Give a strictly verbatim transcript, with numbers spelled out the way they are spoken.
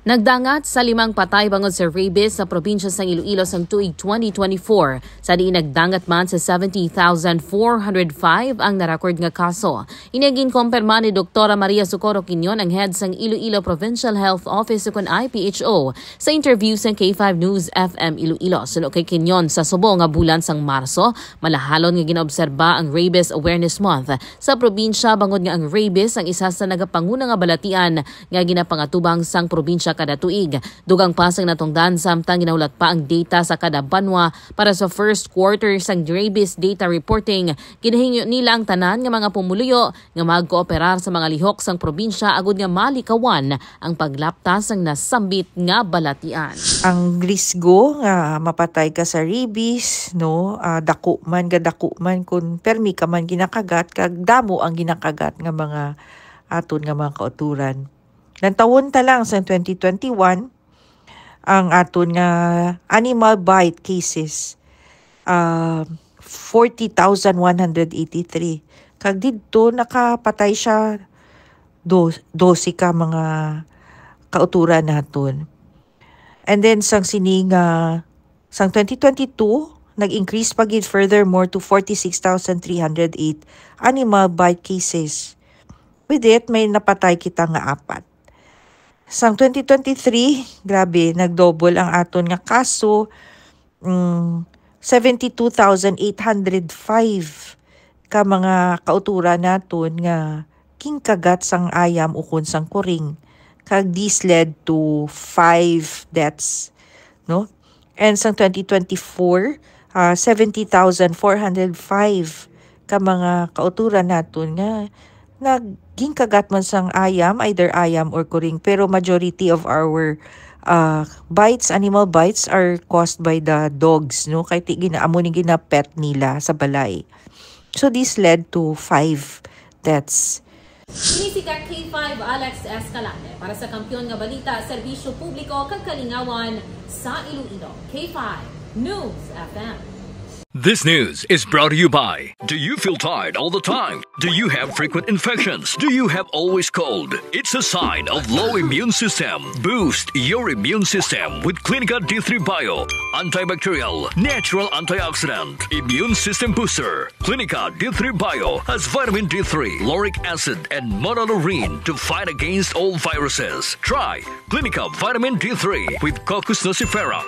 Nagdangat sa limang patay bangod sa rabies sa probinsya sang Iloilo sang tuig twenty twenty-four, sa diin nagdangat man sa seventy thousand four hundred five ang narecord nga kaso. Ini ang ginkumpirma ni Doktora Maria Socorro Quinion, ang head sang Iloilo Provincial Health Office ukon I P H O, sa interview sang K five News F M Iloilo. Suno kay Quinion, sa subong nga bulan sang Marso, malahalon nga ginaobserba ang Rabies Awareness Month sa probinsya, bangod nga ang rabies ang isa sa nagapanguna nga balatian nga ginapangatubang sang probinsya kada tuig. Dugang pa sang natungdan, samtang ginahulat pa ang data sa kada banwa para sa first quarter sang rabies data reporting, ginahingyo nila ang tanan nga mga pumuluyo nga magkooperar sa mga lihok sang probinsya agud nga malikawan ang paglapta sang nasambit nga balatian. Ang risgo nga mapatay ka sa rabies, no, ah, dako man, gadako man kun permi ka man ginakagat, kag damo ang ginakagat nga mga aton nga mga kauturan. Nantawon ta lang sa twenty twenty-one, ang aton nga animal bite cases, ah, forty thousand one hundred eighty-three. Kag didto nakapatay siya do-, dose ka mga kauturan naton. And then sang sini nga, sang twenty twenty-two, nag-increase pa gid furthermore to forty-six thousand three hundred eight animal bite cases. With it, may napatay kita nga apat. Sang twenty twenty-three, grabe, nag-double ang aton nga kaso. Mm, seventy-two thousand eight hundred five ka mga kauturan naton nga ginkagat sang ayam ukon sang kuring. Kag this led to five deaths, no? And sang twenty twenty-four, ah, seventy thousand four hundred five ka mga kauturan naton nga nagginkagat man sang ayam, either ayam or kuring, pero majority of our, ah, bites, animal bites, are caused by the dogs, no? Kay ti gina-, amo ni gina-pet nila sa balay. So this led to five deaths. Ini si Ka K five Alex Escalante para sa Kampiyon nga Balita, Serbisyo Publiko kag Kalingawan sa Iloilo. K five News F M. This news is brought to you by. Do you feel tired all the time? Do you have frequent infections? Do you have always cold? It's a sign of low immune system. Boost your immune system with Clinica D three Bio. Antibacterial, natural antioxidant, immune system booster. Clinica D three Bio has vitamin D three, lauric acid, and monolaurin to fight against all viruses. Try Clinica Vitamin D three with Cocos nucifera.